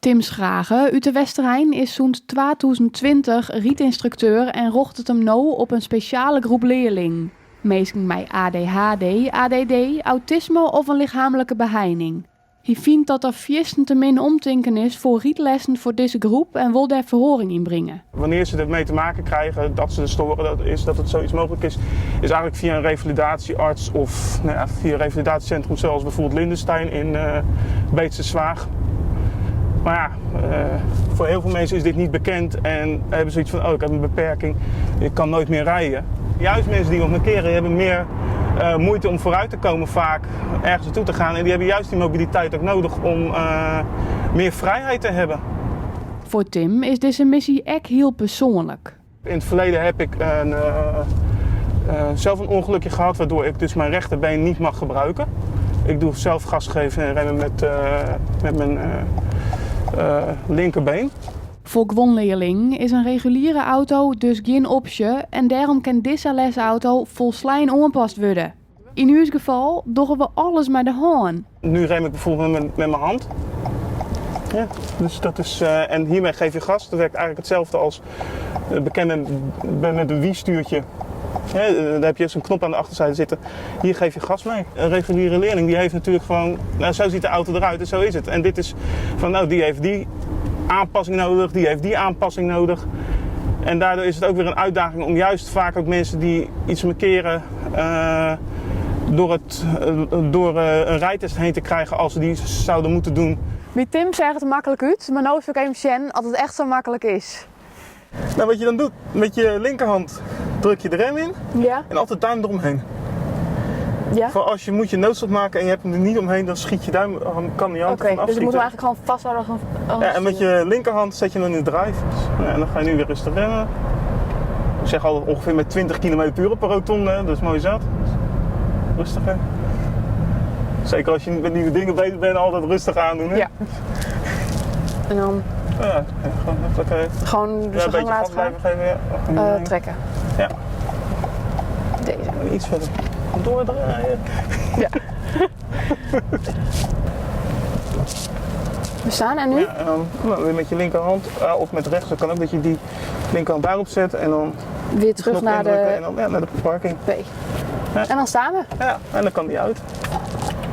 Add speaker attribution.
Speaker 1: Tim Schrage út De Westerein is sûnt 2020 rydynstrukteur en rjochtet him no op in spesjale groep learlingen, minsken mei ADHD, ADD, autisme of in lichaamlike beheining. Hy fynt dat der fierstente min omtinken is foar rydlessen foar dizze groep en wol dêr feroaring yn bringe.
Speaker 2: Wannear se dermee te maken krijge dat se storen, dat is dat it zoiets mooglik is, is eigenlijk fia in revalidaasje-arts of nou ja, fia een revalidatiecentrum zoals bijvoorbeeld Lindestein in uh, Beetsterzwaag. Maar ja, uh, voor heel veel mensen is dit niet bekend en hebben zoiets van, oh ik heb een beperking, ik kan nooit meer rijden. Juist mensen die wat mankeren hebben meer uh, moeite om vooruit te komen vaak, ergens naartoe te gaan. En die hebben juist die mobiliteit ook nodig om uh, meer vrijheid te hebben.
Speaker 1: Foar Tim is dizze missy ek hiel persoanlik.
Speaker 2: In het verleden heb ik een, uh, zelf een ongelukje gehad waardoor ik dus mijn rechterbeen niet mag gebruiken. Ik doe zelf gas geven en remmen met mijn linkerbeen.
Speaker 1: Foar guon learlingen is in reguliere auto dus gjin opsje en dêrom kin dizze lesauto folslein oanpast wurde. Yn ús gefal dogge we alles mei de hân.
Speaker 2: Nu rem ik bijvoorbeeld met mijn hand. Ja, dus dat is, en hiermee geef je gas. Dat werkt eigenlijk hetzelfde als bekend bent met een Wii-stuurtje. Ja, daar heb je zo'n knop aan de achterzijde zitten. Hier geef je gas mee. Een reguliere leerling die heeft natuurlijk gewoon, nou, zo ziet de auto eruit en zo is het. En dit is van, nou, die heeft die aanpassing nodig, die heeft die aanpassing nodig. En daardoor is het ook weer een uitdaging om juist vaak ook mensen die iets mankeren door een rijtest heen te krijgen als ze die zouden moeten doen.
Speaker 1: By Tim seach it maklik út, mar no sil ik even sjen oft it echt sa maklik is.
Speaker 2: Nou, wat je dan doet, met je linkerhand druk je de rem in en altijd duim eromheen. Voor als je moet je noodstop maken en je hebt hem er niet omheen, dan schiet je duim, dan kan die hand
Speaker 3: Oké,
Speaker 2: ervan
Speaker 3: dus je moet hem
Speaker 2: afschieten.
Speaker 3: eigenlijk gewoon vasthouden als een, als
Speaker 2: Ja, en met je linkerhand zet je hem dan in de drive. Dus, ja, en dan ga je nu weer rustig remmen. Ik zeg altijd ongeveer met 20 km per uur op een rotonde, dat is mooi zat. Dus rustig hè. Zeker als je met nieuwe dingen bezig bent, altijd rustig aandoen. Hè?
Speaker 3: Ja. En dan
Speaker 2: Ja, gewoon even,
Speaker 3: gewoon
Speaker 2: ja,
Speaker 3: de
Speaker 2: een
Speaker 3: gang
Speaker 2: beetje
Speaker 3: laten
Speaker 2: gas
Speaker 3: gaan.
Speaker 2: blijven geven. Ja.
Speaker 3: Eh, trekken.
Speaker 2: Ja.
Speaker 3: Deze.
Speaker 2: Iets verder doordraaien.
Speaker 3: Ja. We staan en nu?
Speaker 2: Ja, en dan nou, weer met je linkerhand of met rechts. Dat kan ook dat je die linkerhand daarop zet en dan
Speaker 3: Weer terug
Speaker 2: knop
Speaker 3: naar
Speaker 2: indrukken
Speaker 3: de
Speaker 2: en dan ja, naar de parking.
Speaker 3: P.
Speaker 2: Ja.
Speaker 3: En dan staan we.
Speaker 2: Ja, en dan kan die uit.